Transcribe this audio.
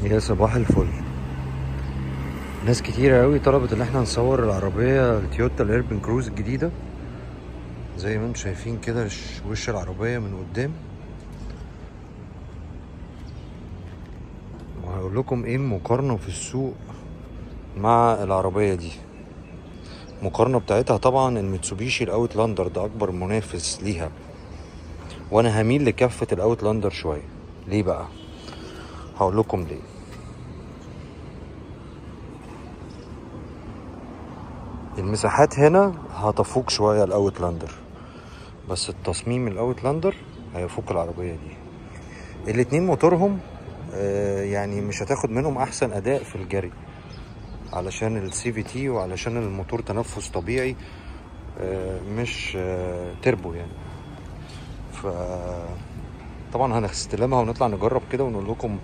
يا صباح الفل. ناس كتيرة قوي طلبت ان احنا نصور العربية التويوتا الاربن كروز الجديدة. زي ما انتم شايفين كده وش العربية من قدام، وهقول لكم ايه المقارنة في السوق مع العربية دي. المقارنة بتاعتها طبعا الميتسوبيشي الاوتلاندر ده اكبر منافس ليها، وانا هميل لكفة الاوتلاندر شوية. ليه بقى؟ هقول لكم ليه. المساحات هنا هتفوق شوية الاوتلاندر، بس التصميم الاوتلاندر هيفوق العربية دي. الاتنين موتورهم يعني مش هتاخد منهم احسن اداء في الجري علشان ال CVT وعلشان الموتور تنفس طبيعي مش تربو يعني. ف طبعا هنستلمها ونطلع نجرب كده ونقول لكم.